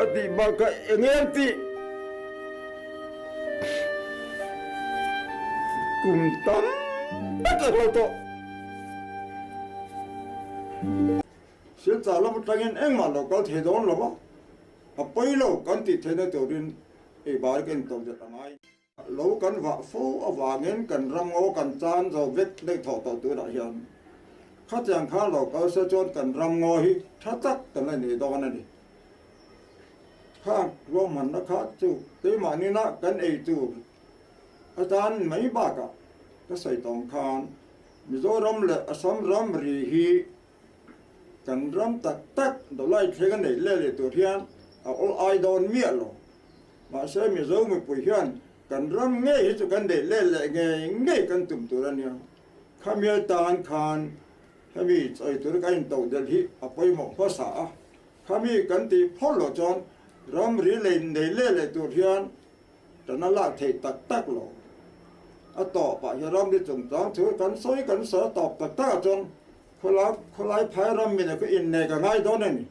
Ka tih bak kha eng em tih kum tam tak a hlo tawh. Silchar lam atangin engmah lo kal thei dawn lo va, a pawi lo kan tih theihna turin ei bar ka intawhzet a ngai. Lo kan vah fo avangin kan ram ngaw kan chan zo vek daih thawh tawh tunah hian khatiang khan lo kal se chuan kan ram ngaw hi tha tak kan la nei dawn a ni. Khang ruahmanna kha chu keimahni-na kan ei tur atan mai bakah ka sawi tawng khan Mizoram leh Assam ramri hi kan ram tak tak dawlai thleng a neih leh leh tur hian a awl ai dawn miah lo. Mahse Mizo mipui hian kan ram ngei hi chu kan neih let leh ngei ngei kan tum tur a nia. Khamial tan khan hemi chawi tur kan intoh delh hi a pawimawh hmasa a. Khami kan tih phawt loh chuan ramri lei nei let leh tur hian tan a lak theih tak tak lo. A tawpah hian ramri chungchang thu kan sawi kan sawi a tawp tak takah chuan khawlai khawlai phai ram min a khu innek a ngai dawn a ni.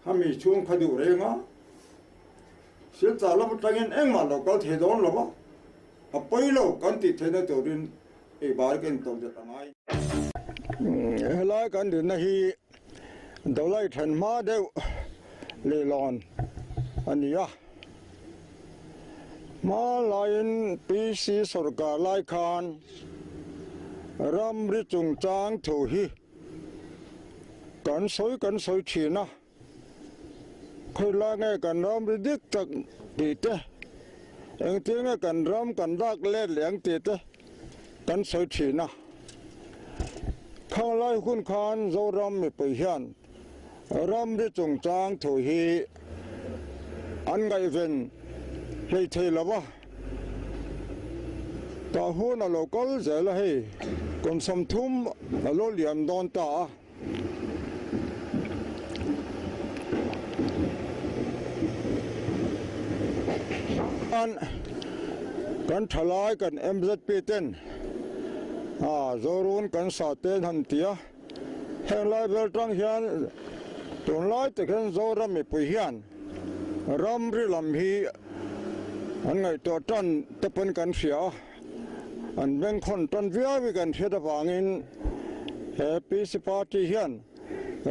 Khami chhung kha duh reng a, Silchar lam atangin engmah lo kal thei dawn lo va, a pawi lo kan tih theihna turin ei bar ka intawhzet a ngai. Helai kan dinna hi Dawlai then hma deuh leihlawn a ni a, hma laiin PC sawrkar lai khan ramri chungchang thu hi Kan sawi kan sawi thin a, khawilai nge kan ram ri dik tak tih te, engtin nge kan ram kan lak let leh ang tih te kan sawi thin a. Khanglai hun khan Zoram mipui hian ramri chungchang thu hi an ngaihven hlei thei lo va. Tah hun a lo kal zel a hei, kum 30 a lo liam dawn ta a. Kan thalai kan MZP ten Zorun kan sa ten han ti a, heng lai vel tang hian tunlai tak hian Zoram mipui hian Ramri lam hi an ngaihtuah tan te pawn kan hria a, an bengkhawn tan viau hi kan hriat avangin he PC party hian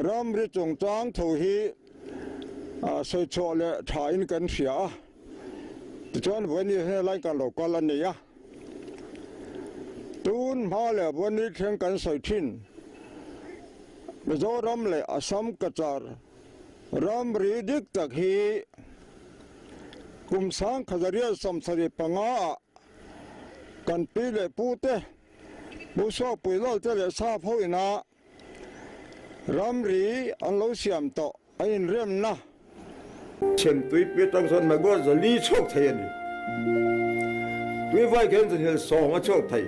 ramri chungchang tho hi sawi chhuah leh thain kan hria a, tichuan vawiin helai kan lo kal a ni a. Tun hma leh vawiin thleng kan sawi thin Mizoram leh Assam Cachar Ramri dik tak hi kum 1975 ah kan pi leh pu te, Pu Suakpui Lal te leh Sap ho ina ramri an lo siam tawh a inremna. Chhemtui pi atang chuan Magua zali chhuak thei a ni. Tuivai khian zanhil sawng a chhuak thei.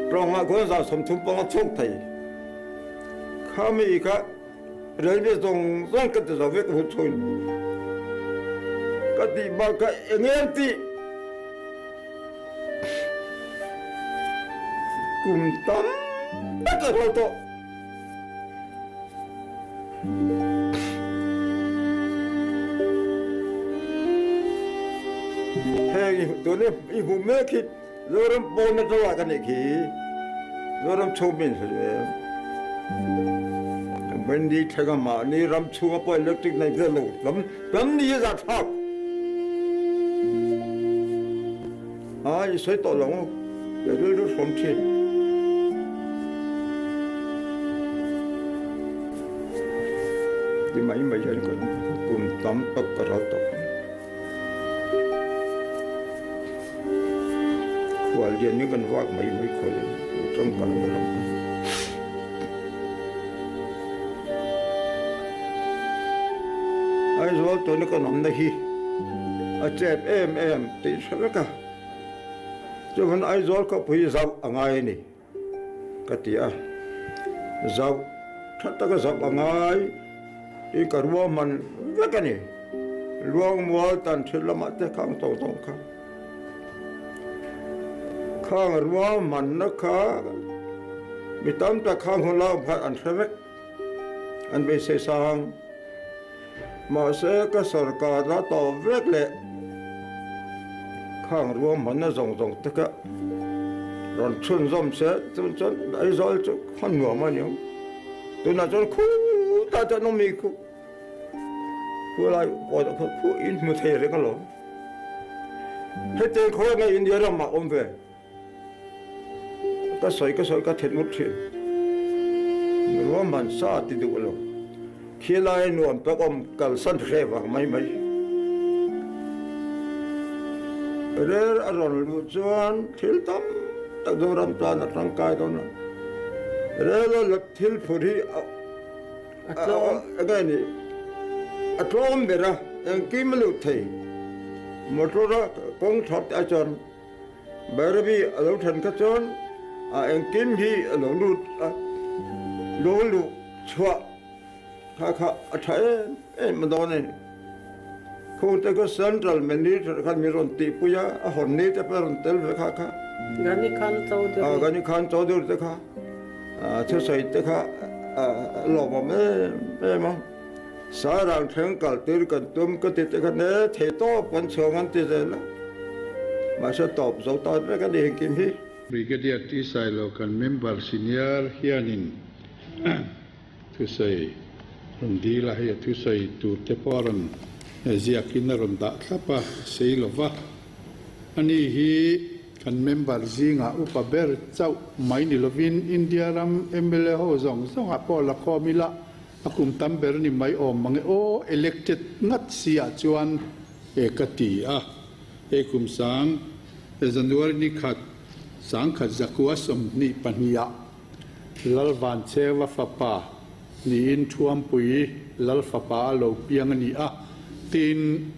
Tlawngah khuan 30 pang a chhuak thei. Khami kha Railway zawng zawng ka ti zo vek hu chhuin ka tih bak kha eng em tih kum tam tak a hlo tawh. Heng tun i hmuh mek hi Zoram pawn atanga ka nih khi Zoram chhung min hre em? Wendy thlenga mahni ram chhunga pawh electric nei vel lo tam tam ni a zah thlak. A i sawi tawh lo ang ka rilru hrawm thin. Ti mai mai hian kum tam tak ka ral tawh. Khual lian hi kan vak mai mai khawi a ni tangkai na lam a. Aizawl tuna kan awmna hi a chep em em tih hre vek a, chuan Aizawl khawpui hi zauh a ngai a ni ka ti a, zauh tha taka zauh a ngai tih ka ruahman vek a ni. Luangmual tan thil lamah te khang tawng tawng kha khang ruahmanna kha mi tam tak khang hun lam khan an hre vek an beisei sang. Mahse ka sorkarna tawp vek leh khang ruahmanna zawng zawng te kha rawn chhunzawm se chun chuan Aizawl chu khaw nuam a ni ang. Tunah chuan khutah chuan awm i khu khulai pawh khaw khu in hmu thei reng alawm. Hetiang khaw nge India ramah awm ve? Ka sawi ka sawi ka then ngawt thin. Ruahman sa ti duh lo. Khilai nuam tak awm kalsan hre vang mai mai. Rel a rawn luh chuan thil tam tak Zoram tan a tangkai dawn a. Rel a thil phur hi a eng nge ni a tlawm ber a, engkim a lut thei. Motor a kawng that a chuan Bairabi a lo then kha chuan a engkim hi a lo lut a, lo luh chhuah kha kha a tha em em a dawn a ni. Khungte kha Central Manager khan min rawn tihpui a, a hawn ni te pawh a rawn tel ve kha kha. Gani Khan Chaudhary. A, Gani Khan Chaudhary te kha thusawi te kha a lawmawm em em a. Sairang thleng kal tir kan tum ka ti te kha ne thei tawp kan chhuang an ti zel a, mahse tawp zo ta vek a ni engkim hi. Brigadier T Sailo kan member senior hianin thusawi rawn dil a, hei a thusawi tur te pawh a rawn ziakin a rawn dah thlap a, sei lova. Ani hi kan member zingah upa ber chauh mai ni lovin India ram mla ho zawng zawngah pawh la khawm ila, A kum tam ber ni mai awm mang e aw, elected ngat si ah chuan e ka ti a. Hei kum sang January ni khat sangkhat zakua 22 ah Lalvancheva fapa niin Thuampui Lal fapa a lo piang a ni a, tin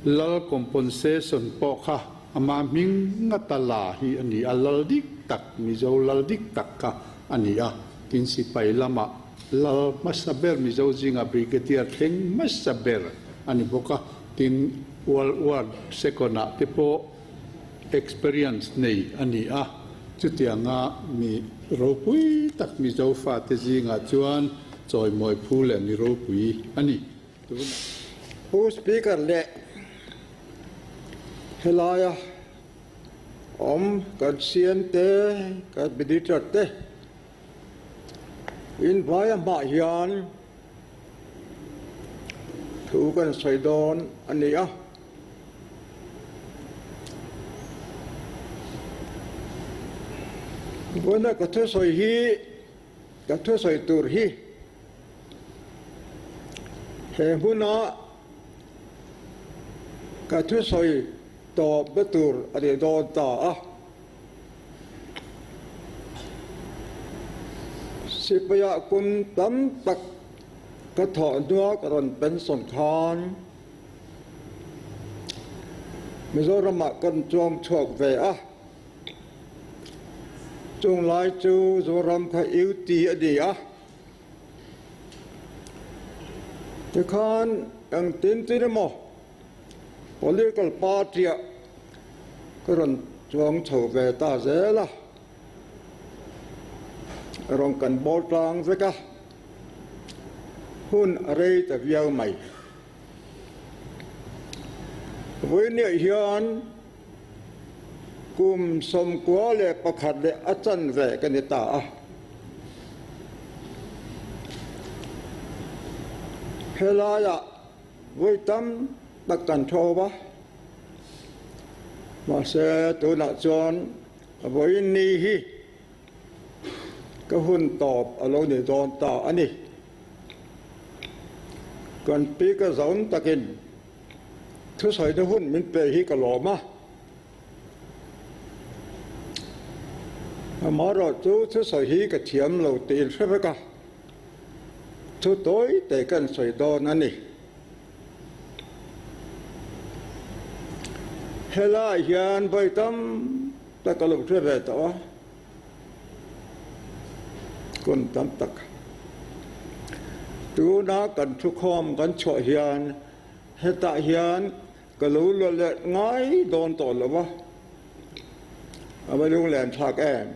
Lal compensation pawh kha ama hming ngata la hi a ni a, Lal dik tak, Mizo Lal dik tak kha a ni a, tin sipai lamah Lal hmasa ber Mizo zinga Brigadier thleng hmasa ber a ni bawk a, tin World War Second ah te pawh experience nei a ni a, chutianga mi ropui tak Mizo fate zingah chuan chawimawi phu leh mi ropui a ni. Pu Speaker leh helaia awm kan CM te, kan Minister te invaia hmah hian thu kan sawi dawn a ni a. Vawiina ka thusawi hi, ka thusawi tur hi he hmuna ka thusawi tawpna tur a ni dawn ta a. Sipaiah kum tam tak ka thawh hnua ka rawn pension khan Mizoramah kan chuang chhuak ve a. Chung lai chu Zoram kha UT a ni a. Tikhan engtin tin emaw Political party-ah ka rawn chuang chho ve ta zel a, rawn kan bawl tlang vek a, hun a rei ta viau mai. Vawinia hian kum 91 leh a chanve ka ni ta a. Helaiah Vawi tam tak kan tho a, mahse tunah chuan vawiin ni hi ka hun tawp a lo ni dawn ta a ni. Kan pi ka zawn takin thusawina hun min pe hi ka lawm a, amaherawhchu thusawi hi ka thiam lo tih in hre vek a. Thu tawi te kan sawi dawn a ni. Helaiah hian vawi tam tak a lo hre ve tawh a, kun tam tak. Tuna kan thukhawm kan chhuah hian hetah hian ka lo la let ngai dawn tawh lo va, a va lunglen thlak em?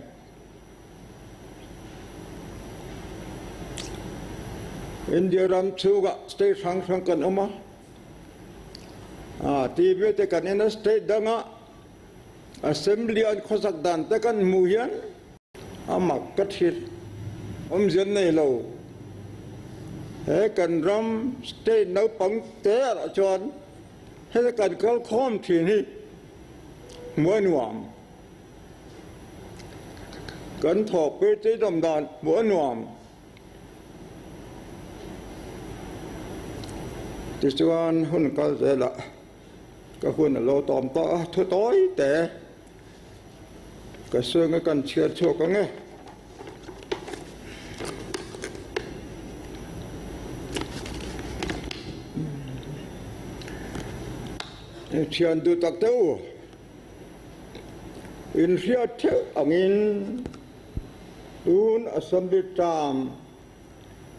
India ram chhungah state hrang hrang kan awm a, TV te kan en a, state danga assembly an khawsak dan te kan hmuh hian a mak ka thil awmzia an nei lo. He kan ram state naupang te ah chuan heta kan kal khawm thin hi hmuh a nuam. Kan thawhpui te dawm dan hmuh a nuam. Tichuan hun kal zelah ka hun a lo tawm tawh a, thu tawi te ka suinga kan chhiar chhuak ang e. Thian duh tak te u, inhriat theuh angin Tun Assembly term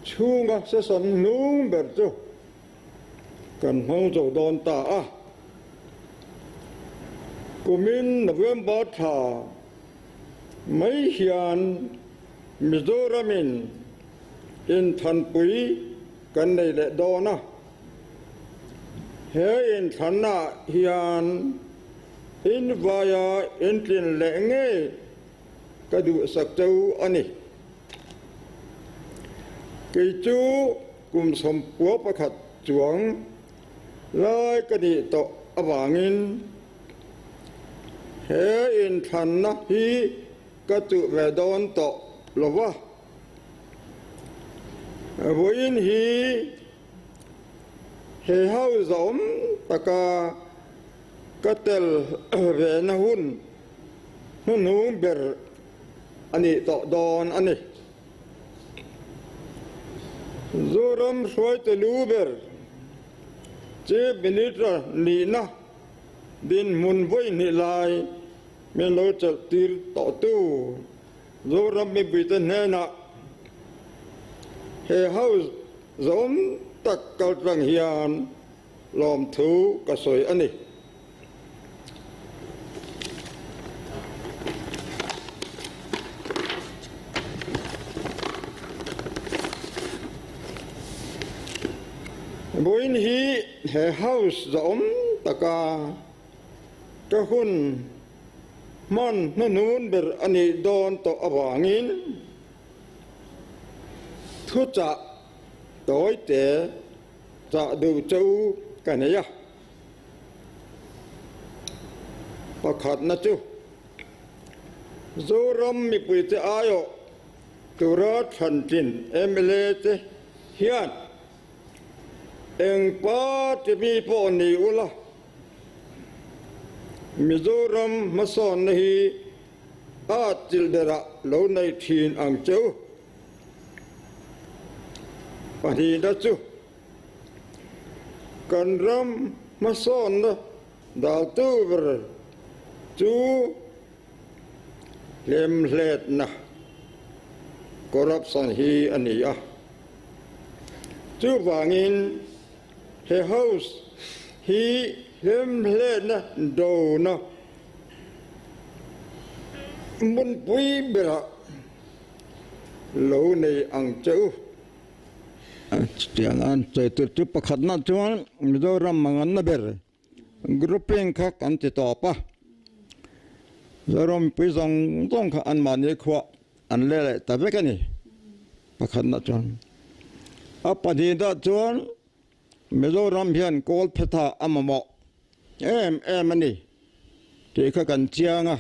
chhunga session hnung ber chu kan hmang zo dawn ta a. Kumin November thla mai hian Mizoramin inthanpui kan nei leh dawn a. He inthlannaah hian invaia intlin leh ngei Ka duhsak cheu a ni. Kei chu kum 11 chuang lai ka nih tawh avangin he inthlanna hi ka chuh ve dawn tawh lo va. Vawiin hi he hausa awm taka ka tel vena hun hnuhnung ber a nih tawh dawn a ni. Zoram hruaite lu ber Chief Minister nihna dinhmun vawihnih lai min lo chelh tir tawhtu Zoram mipuite hnenah he House zawm tak kaltlang hian lawmthu ka sawi a ni. Vawiin hi he house zahawm taka ka hun hman hnuhnun ber a nih dawn tawh avangin thuchah tawite chah duh che u ka nei a. Pakhatna chu Zoram mipuite aiawh tura thlantlin mla te hian eng party mi pawh ni ula, Mizoram hmasawnna hi a chilh berah lo nei thin ang che u. Pahnihna chu Kan ram hmasawnna daltu ber chu hlemhletna, corruption, hi a ni a. Chuvangin he House hi hlemhletna dona hmunpui berah lo nei ang che u. Chutiang an sawi tur chu pakhatna chuan Mizoram manganna ber grouping kha kan ti tawp a, Mizoram mipui zawng zawng kha anmahni khuah an leh leh ta vek a ni pakhatna chuan. A pahnihna chuan Mizoram hian kawl phetha a mamawh em em a ni tih kha kan chiang a.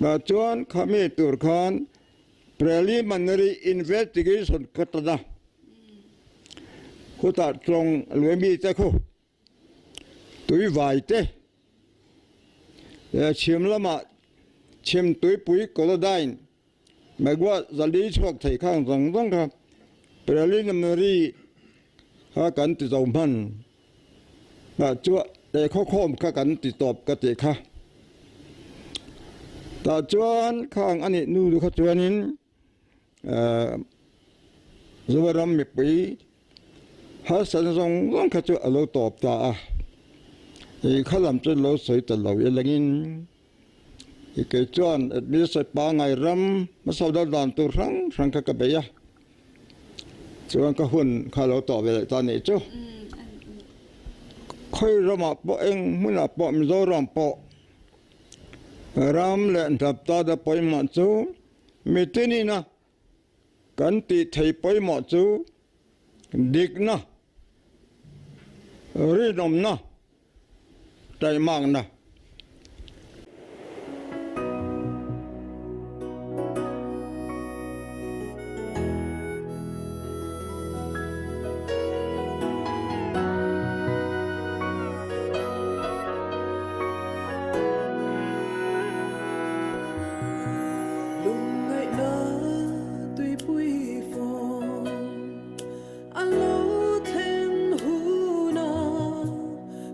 Tah chuan khami tur khan preliminary investigation ka tan a, khutah tlawng lui mite khu tui vai te leh chhim lamah chhim tuipui Kolodyne Megawatt zali chhuak thei khang zawng zawng kha preliminary kha kan ti zo hman. Tah chuan leh khawkhawm kha kan ti tawp ka tih kha. Tah chuan khang a nih nu kha chuanin Zoram mipui harsatna zawng zawng kha chu a lo tawp ta a. Ih kha lam chu lo sawi ta lo ilangin i kei chuan administrator pangngai ram hmasa dal dan tur hrang hrang kha ka bei a. Chuan ka hun kha lo tawh ve leh ta nih chu. Khawi ramah pawh eng hmunah pawh Mizoram pawh ram leh hnap tana pawimawh chu mitinina kan tih thei pawimawh chu dikna, rinawmna, taimakna. Lungngaihna tuipui fawm a lo thlen huna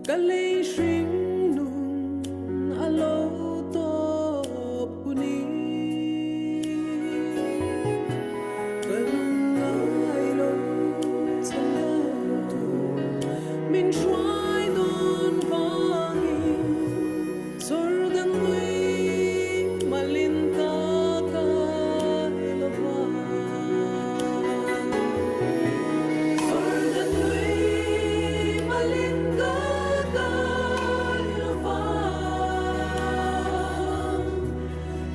ka lei hring nun a lo tawp huni. Ka lungngai lo chhan tur min hruai dawn vangin Jordan lui malin ka kai lo vang. Jordan lui malin ka kai lo vang.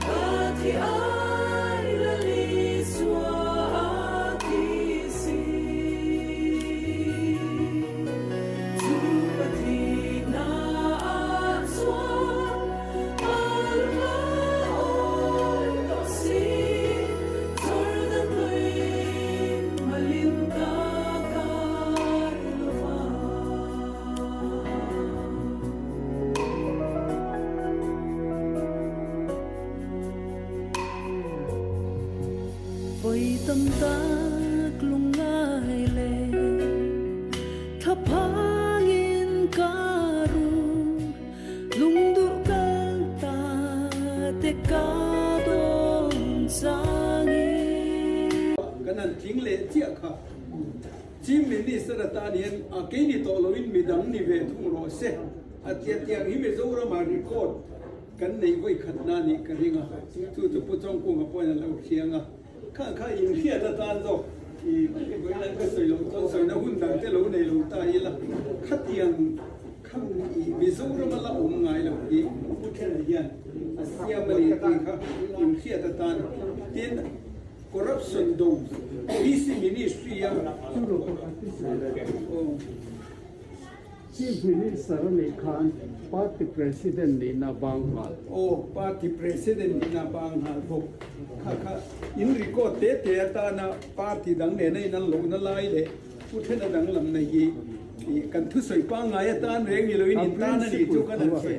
Ka thi ai la li chua a thi si. Chu Pathina ah chuan hal hma awi tawh si. Jordan lui malin ka kai lo vang. Vawi tam tak lungngai leh thlaphangin ka rum, lungduh kal ta te ka dawn changin. Kan han tling leh chiah kha. Chief Minister atan hian a keini tawh loin midang ni ve thung rawh se a tia tiang hi Mizoramah record Kan neih vawi khat na nih ka ring a, chu chu Pu Chawngkunga pawhin a lo hriang a, kha kha inhriat atan zawk i vawiin ka sawi loh chuan sawina hun dang te lo nei lo ta ila, khatiang kham i Mizoram a la awm ngai lo hi Pu Thena hian a siam a ni tih kha inhriat atan tin corruption do DC Ministry a. Chief Minister a nih khan Party President nihna a bang nghal. Aw, Party President nihna a bang nghal bawk. Kha kha in record te te atana Party dang nena in an lohna lai leh Pu Thena danglamna hi kan thusawi pangngai atan reng ni loin in tan a nih chu kan han sawi.